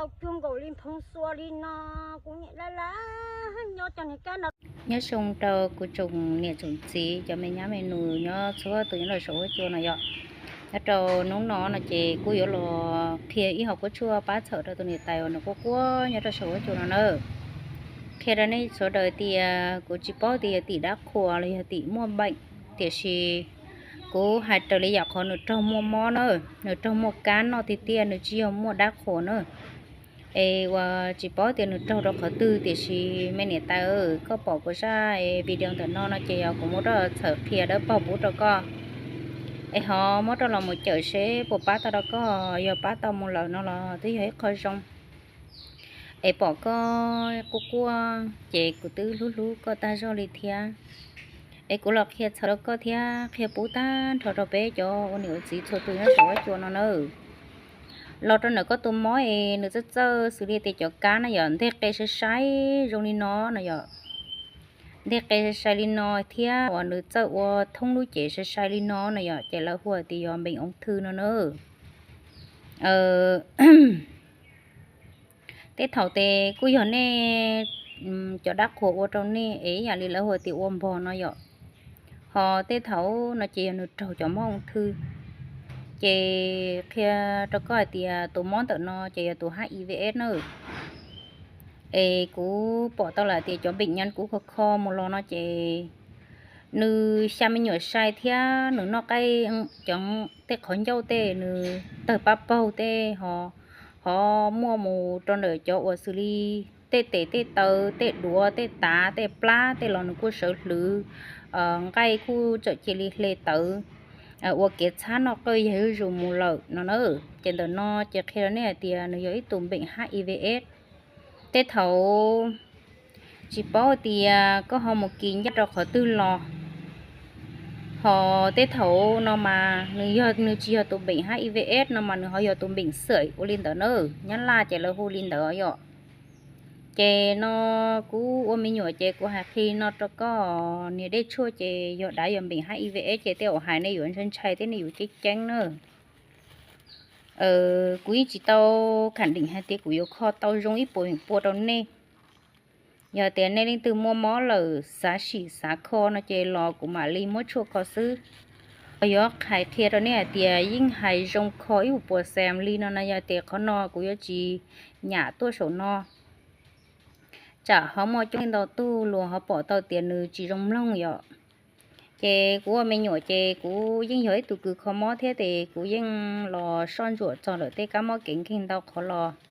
Tau cuag nkaus li nphoo xua li no, kuv niam laj laj nyob cov niag kab no. Nyob zoo rau kuv tsoom niam tsoom txiv, cov me nyab me nus nyob txhua tus nyob rau saum huab cua no yom. Nyob rau hnub no no ces kuj yuav los qhia ib hom kuab tshuaj pab txhawm rau tus niam tais uas nws quaj quaj nyob rau saum huab cua no na. Qhia rau nej sawv daws tias kuv tsis paub tias yog tim dab qhuas los yog tim muaj beem, tiam sis kuv hais raws li yam qhov nws raug muaj mob na, nws raug muaj kab noj tiag tiag, nws tsis yog muaj dab qhuas na. Es uas tsis paub tias nws raug rau qhov twg, tiam sis me niam tais, koj pom kuv zaj video ntawm no no ces yog kuv muab rau txhawm qhia dawb paug pub rau koj. Es ho muab rau los mus cawm seb puas pab tau rau koj, yog pab tau mus lawm no los twb yog ib qho zoo. Es pom koj quaj quaj ces kuv twb hlub hlub koj tag zog li thiab. Es kuv los qhia txhawm rau koj thiab qhia pub tag nrho rau peb cov ua niam ua txiv txhua tus nyob saum huab cua no na. Los rau ntawm koj tus mob es nws txawj txawj xws li tias cov kab na yom, nteg qe sai sai zoo li no no yom, nteg qe sai sai li no thiab uas nws txawj ua thoob lub cev sai sai li no no yom, ces lawv hu tias yog npeem oo thw no na. Tej thaum tes kuj yog nej cov dab qhuas ua rau nej es ib yam li lawv hu tias ua npog no yom. Ho tej thaum no ces yog nws raug cov mob oo thw. Ces qhia rau koj hais tias tus mob ntawm no ces yog tus H I V S na. Es kuv pom tau lawm tias cov npeem nyan kuv kho kho mus los no ces nws xya me nyuam sai thiab nws noj qaij, cov tej qhov ncauj tej nws tawg pab paug tej ho, ho muaj mus rau ntawm cov uas xws li tej tes tej taw, tej duav, tej tav, tej plab tej los nws kuj sawv hlwv, nqaij kuj txawm cia li hle tawv, ua kev txhab noj qawj yag zuj zus mus lawm no na. Ces ntawm no ces qhia rau nej hais tias nws yog ib tus npeem H I V S. Tej thaum tsis paub tias koj ho mus kis ncaj rau qhov twg los. Ho tej thaum no mas nws yog, nws tsis yog tus npeem H I V S no mas nws ho yog tus npeem xwm ua li ntawd na. Nyab laj ces lawv hu li ntawd yom. Ces no kuv ua me nyuam ces kuv hais qhia no rau koj, niag dej tshuaj ces yog dav yog npeem H I V S ces tej zaum hais nej yuav ntshai ntshai thiab nej yuav ceeb ceeb na. Kuv yeej tsis tau khẳng định hais tias kuv yuav kho tau zoo ib puas feem pua rau nej. Yog tias nej leej twg muaj mob lawm xav sim xav kho no ces los kuv mam li muab tshuaj kho xwb. Ho yuav hais qhia rau nej hais tias yeej hais zoo kho ib puas percent li no na, yog tias qhov no kuv yuav tsis nyam tuaj saum no. Tsam ho muaj coob leej ntau tug luag ho pom tau tias nws tsis zoo mloog yom. Ces kuv ua me nyuam ces kuv yeej yog ib tug kws kho mob thiab ces kuv yeej los soj ntsuam txog lawm tej kab mob kev nkeeg ntau qhov los.